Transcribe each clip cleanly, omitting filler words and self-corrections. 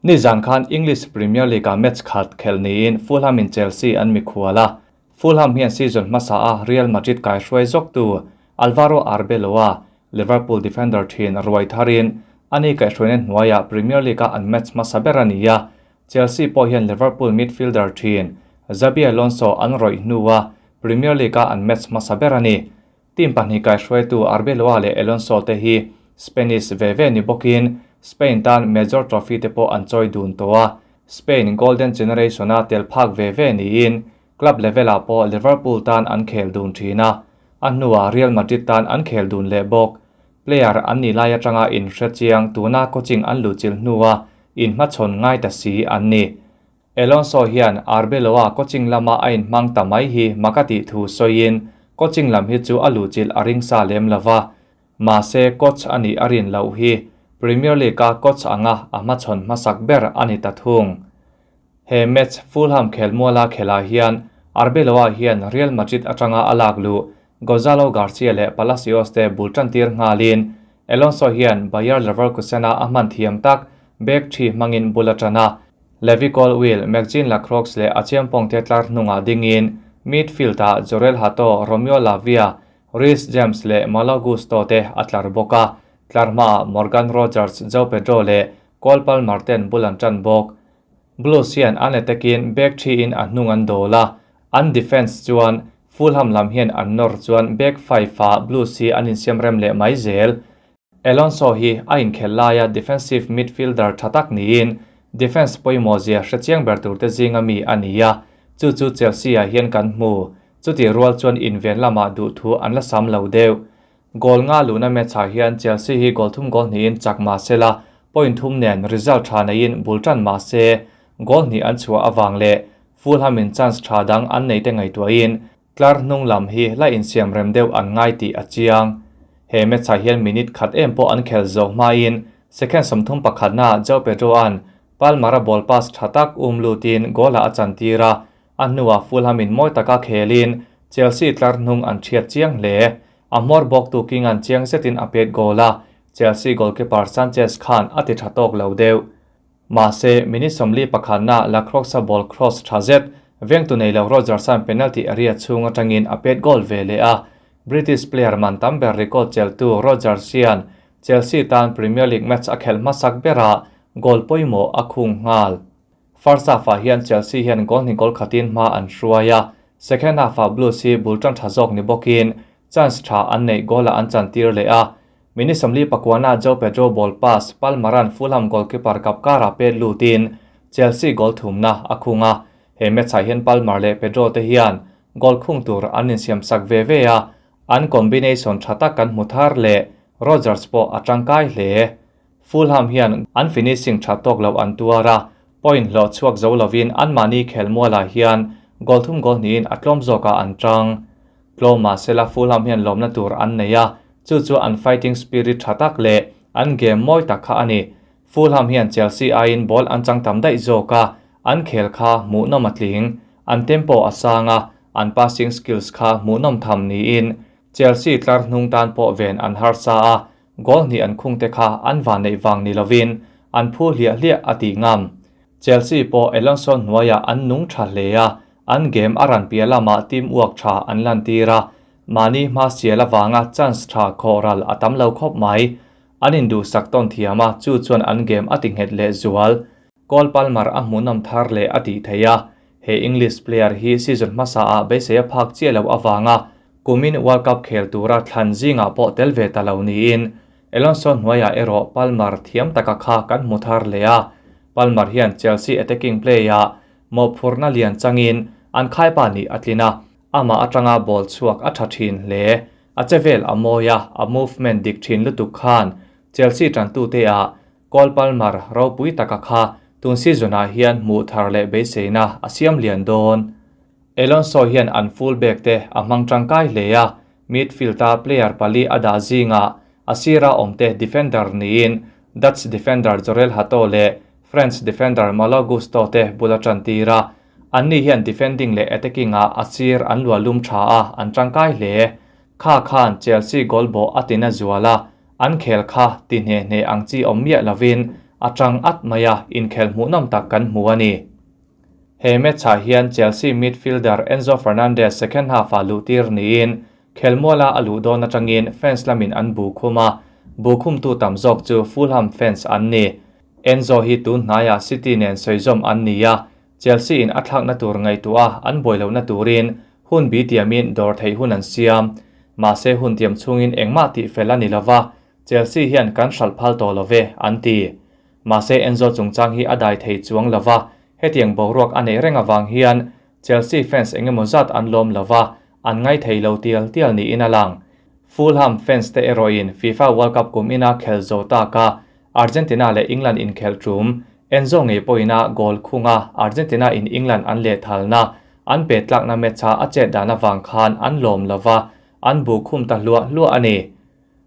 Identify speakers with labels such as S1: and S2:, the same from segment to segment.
S1: Nizan khan English Premier League-ah match khat khelh niin Fulham-in Chelsea an mikhual a. Fulham hian season hmasa a Real Madrid kaihruai zawktu Alvaro Arbeloa, Liverpool defender thin ruai tharin ani kaihhruaina hnuaiah Premier League-a an match hmasa ber a ni a. Chelsea pawh hian Liverpool midfielder thin Xabi Alonso an rawih hnua Premier League-a an match hmasa ber a ni. Team pahnih kaihruaitu Arbeloa leh Alonso te hi Spanish ve ve ni bawkin Spain tan major trophy te pawh an chawi dun tawh a, Spain Golden Generation-a tel phak ve ve niin club level-ah pawh Liverpool tan an khel dun thin a, a hnuah Real Madrid tan an khel dun leh bawk. Player an nih lai atanga inhre chiang tuna coaching an luhchilh hnua inhmachhawn ngai ta si an ni. Alonso hian Arbeloa coaching lama a inhmang ta mai hi mak a tih thu sawiin coaching lam hi chu a luhchilh a ring sa lem lo va, mahse coach a nih a rin loh hi Premier League-a coach anga a hmachhawn hmasak ber a ni ta thung. He match Fulham khelmuala khelhah hian Arbeloa hian Real Madrid atanga a lak luh Gonzalo Garcia leh Palacios te bul tantir nghalin Alonso hian Bayer Leverkusen-a a hman thiam tak back thi hmangin bul a tan a. Levi Colwill, McGinn Lacroix leh Acheampong te tlar hnungah dingin midfield-ah Jorrel Hato, Romeo Lavia, Reece James leh Malo Gusto te a tlar bawk a. Tlar hmaah Morgan Rogers, Joao Pedro leh Cole Palmer ten bul an tan bawk. Blues hian an attacking back thi-in a hnung an dawl a, an defence chuan Fulham lam hian an nawr chuan back five-ah Blues hi an insiam rem leh mai zel. Alonso hi a inkhelh laia defensive midfielder tha tak niin defence pawimawh zia hre chiang ber turte zinga mi a ni a, chu chu Chelsea-ah hian kan hmu. Chutih rual chuan inven lamah duhthu an la sam lo deuh. Goal nga luhna match-ah hian Chelsea hi goal thum goal hnihin chak mah sela, point thum nen result tha neiin bul tan mah se, goal hnih an chhuah avang leh Fulham-in chance tha dang an neite ngaihtuahin tlar hnung lam hi la insiam rem deuh an ngai tih a chiang. He match-ah hian minute khat em pawh an khel zawh hmain second 30 pakhatnaah Joao Pedro-a'n Palmer-a ball pass tha tak um lutin goal-ah a chantir a, a hnuah Fulham-in mawi taka khelin Chelsea tlar hnung an thiat chiang hle. A hmawr bawk tu King-a'n chiang zetin a pet goal a, Chelsea goalkeeper Sanchez khan a ti tha tawk lo deuh. Mahse, minute 41 pakhatna Lacroix-a ball cross tha zet, vengtu nei lo Rodgers-a'n penalty area chhung atangin a pet goal ve leh a. British player man tam ber record cheltu Rodgers hian Chelsea tan Premier League match a khelh hmasak berah goal pawimawh a khung nghal. First half-ah hian Chelsea hian goal hnih goal khatin hma an hruai a, second half-ah Blues hi bul tan tha zawk ni bawkin chance tha an neih goal-ah an chantir leh a. Minute 49-ah Joao Pedro ball pass Palmer-a'n Fulham goalkeeper Kapkara pet lutin Chelsea goal thumna a khung a. He match-ah hian Palmer leh Pedro te hian goal khung tur an insiam sak ve ve a, an combination tha tak kan hmu thar leh Rodgers pawh a tangkai hle. Fulham hian an finishing tha tawk lo an tuar a, point hlawh chhuak zo lovin anmahni khelmualah hian goal thum goal hnihin a tlawm zawkah an tang. Tlawm mahsela Fulham hian lawmna tur an nei a, chu chu an fighting spirit tha tak leh an game mawi tak kha a ni. Fulham hian Chelsea aiin ball an chang tam daih zawk a, an khel kha hmuhnawm a tling. An tempo a sang a, an passing skills kha hmuhnawm tham niin Chelsea tlar hnung tan pawh ven an harsa a, goal hnih an khung te kha an van neih vang ni lovin an phu hliah hliah a tih ngam. Chelsea pawh Alonso hnuaiah an nung tha hle a, an game a ran piah lamah team uak tha an lantir a, mahni hma sial avanga chance tha khawhral a tam lo khawp mai. An induhsak tawn thiam a, chu chuan an game a ti nghet leh zual. Cole Palmer a hmuhnawm thar leh a tih theih a, he English player hi season hmasa ah beisei a phak chiah lo avanga kumin World Cup khel tura thlan zingah pawh tel ve ta lo niin Alonso hnuaiah erawh Palmer thiam taka kha kan hmu thar leh a. Palmer hian Chelsea attacking play-ah mawhphurhna lian changin an khaipa nih a tlin a, amah atanga ball chhuak a tha thin hle. A chevel a mawi a, a movement dik thin lutuk khan Chelsea tantute ah Cole Palmer ropui taka kha tun season-ah hian hmuh thar leh beiseina a siam lian dawn. Alonso hian an full-back te a hmang tangkai hle a, midfield-a player pali a dah zingah a sira awmte defender niin Dutch defender Jorrel Hato leh French defender Malo Gusto te bul a tantir a, anni hian defending leh attacking-ah a sir an luah lum tha a, an tangkai hle. Kha khan Chelsea goal bawh a tina zual a, an khel kha ti hne hne ang chi awm miah lovin a tang at mai a, inkhel hmuhnawm tak kan hmu a ni. He match-ah hian Chelsea midfielder Enzo Fernandez second half-ah luhtir niin khelmuala a luh dawn atangin fans lamin an bu khum a, bu khumtu tam zawk chu Fulham fans an ni. Enzo hi tun hnaiah City nen sawizawm an ni a, Chelsea in a thlakna tur ngaihtuah a an buai lohna turin hun bi tiamin dawr theih hun an siam. Mahse hun tiam chhungin engmah tih fel a ni lova, Chelsea hian kan hralh phal tawh lo ve, an ti. Mahse Enzo chungchang hi a dai thei chuang lova, hetiang boruak a neih reng avang hian Chelsea fans engemaw zat an lawm lova, an ngai thei lo tial tial niin a lang. Fulham fans te erawhin FIFA World Cup kum ina khel zo tak a, Argentina leh England inkhelh tum Enzo ngei pawhina goal khunga Argentina in England an lehthalna an pe tlakna match-a a chet dan avang khan an lawm lova, an bu khum ta hluah hluah a ni.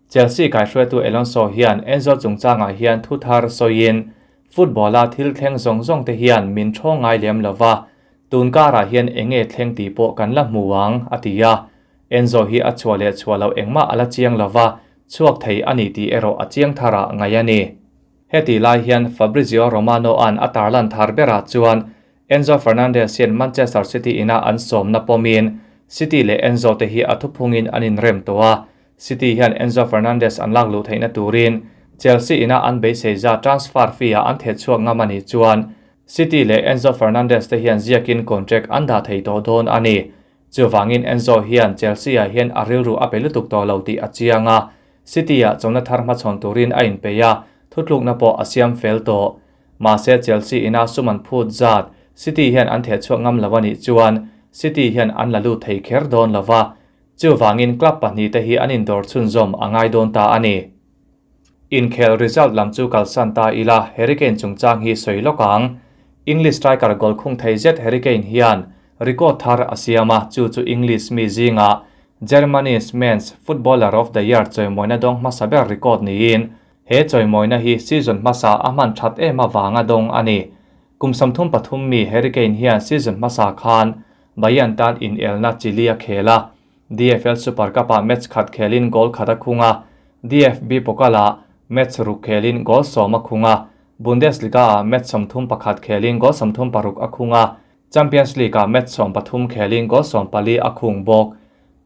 S1: Chelsea kaihruaitu Alonso hian Enzo chungchangah hian thu thar sawiin, Football-a thil thleng zawng zawng te hian min thawng ngai lem lova, tun karah hian eng nge thleng tih pawh kan la hmu ang, a ti a. Enzo hi a chhuah leh chhuah loh engmah a la chiang lova, chhuak thei a ni tih erawh a chiang tharah ngaih a ni. Heti lai hian Fabrizio Romano-a'n a tarlan thar berah chuan Enzo Fernandez hian Manchester City ina an sawmna pawmin City leh Enzo te hi a thuphungin an inrem tawh a, City hian Enzo Fernandez an lak luh theihna turin Chelsea ina an beisei za transfer fee-ah an theh chhuak ngam a nih chuan City leh Enzo Fernandez te hian ziakin contract an dah thei tawh dawn a ni. Chuvangin Enzo hian Chelsea-ah hian a rilru a pe lutuk tawh lo tih a chiang a, City-ah chawlhna thar hmachhawn turin a inpeih a, thutlukna pawh a siam fel tawh. Mahse Chelsea ina sum an phut zat City hian an theh chhuak ngam lo a nih chuan City hian an la lut thei kher dawn lo va, chuvangin club pahnihte hi an indawr chhunzawm a ngai dawn ta a ni. Inkhel result lam chu kalsan ta ila Harry Kane chungchang hi sawi lawk ang. English striker goal khung thei zet Harry Kane hian record thar a siam a, chu chu English mi zingah Germany's Men's Footballer of the Year chawimawina dawng hmasa ber record niin he chawimawina hi season hmasa a hman that em avanga dawng a ni. Kum 33 mi Harry Kane hian season hmasa khan Bayern tan inelna Chile a khel a, DFL Super Cup-ah match khat khelin goal khat a khung a, DFB Pokal-ah match ruk khelin goal 10 a khung a, Bundesliga-ah match 31 khelin goal 36 a khung a, Champions League-ah match 13 khelin goal 14 a khung bawk.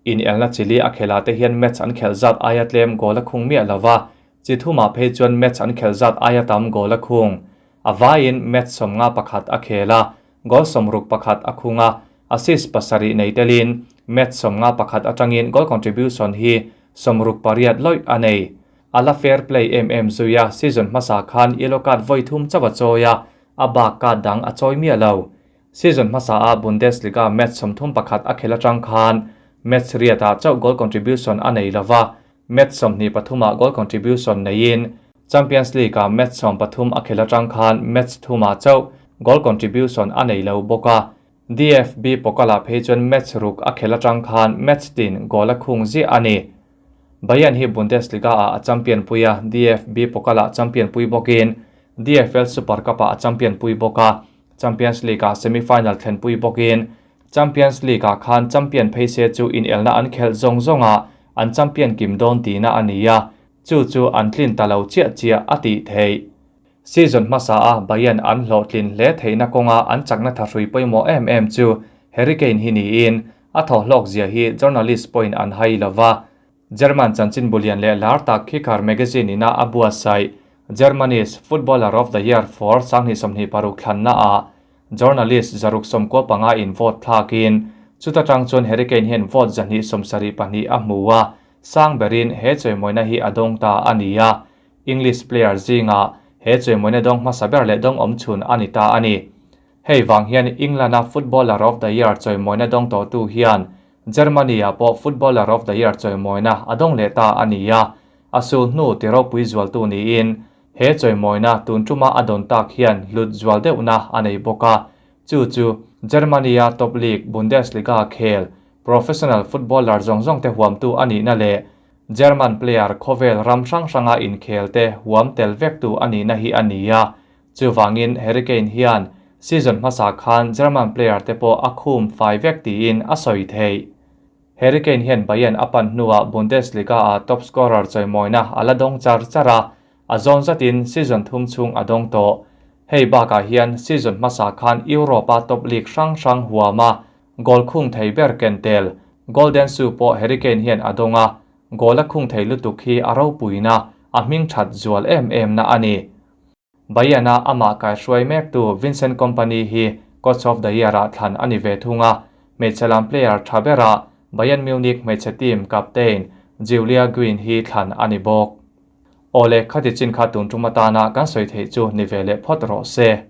S1: Inelna Chile a khelah te hian match an khelh zat aia tlem goal a khung miah lova, chi thumah phei chuan match an khelh zat aia tam goal a khung. A vaiin match 51 a khel a, goal 61 a khung a, assist 7 nei telin match 51 atangin goal contribution hi 68 lawih a nei. Ala fair play em zuia season hmasa khan yellow card voi thum chawa chawia a bak ka dang a chawi miah lo. Season hmasa a Bundesliga match 31 a khela tang khan match riata chau goal contribution a nei lova, match 23 goal contribution neiin Champions League a match 13 a khela tang khan match thuma chau goal contribution a nei lo bawka. DFB Pokala phei chuan match ruk a khela tang khan match tin goal a khung zi ani. Bayern hi Bundesliga a champion puia DFB Pokala champion pui bawkin DFL Super Cup a champion pui bawka Champions League a semi-final thlen pui bawkin Champions League a khan champion phei se chu in elna an khel zong zonga an champion kim dawn tina ania chu chu an tlin talo chia chia ati thei. Season hmasa a Bayern an hlo tlin hle theina kawnga an chakna thahrui pawimawh em em chu Harry Kane hi niin a thaw hlawk zia hi journalist point an hai lova. German chanchin bulian leh lar tak Kicker magazine ina a buatsaih Germany's Footballer of the Year for 2026 thlanna a journalist zaruk somkua panga in vote thlakin chuta tang chuan Harry Kane hian vote 272 a hmu a, sang berin he chawimawina hi a dawng ta ania. English player zinga he chawimawina dawng hmasa ber leh dawng awm chhun ani ta ani. Hei wang hian England-a Footballer of the Year chawimawina dawng tawh tu hian Germany-a pawh Footballer of the Year chawimawina a dawng leh ta ania. A sul hnu tiropui zual tu niin he chawimawina tun tuma a dawn tak hian hlut zual deuhna a nei bawk a. Chu chu Germany-a top league Bundesliga khel professional footballer zawng zawng te huam tu ani na leh German player khawvel ram hrang hranga inkhel te huam tel vek tu ani na hi ania. Chuwangin Harry Kane hian season hmasa khan German player te pawh a khum fai vek tiin a sawi thei. Harry Kane hian Bayern a pan hnuah Bundesliga a top scorer chawimawina a la dawng char char a. A zawn zatin season thum chhung a dawng tawh. Hei bakah hian season hmasa khan Europe-a top league hrang hrang huama goal khung thei ber ken tel Golden Shoe pawh Harry Kane hian a dawng a, goal a khung thei lutuk hi a ropuina, a hming that zual em em na a ni. Bayern-a amah kaihruai mektu Vincent Kompany hi Coach of the Year-ah thlan a ni ve thung a, hmeichhe lam player tha berah Bayern Munich hmeichhe team captain Giulia Gwinn hi thlan a ni bawk. Awle, khati chin kha tun tum atana kan sawi theih chu ni ve leh phawt rawh se.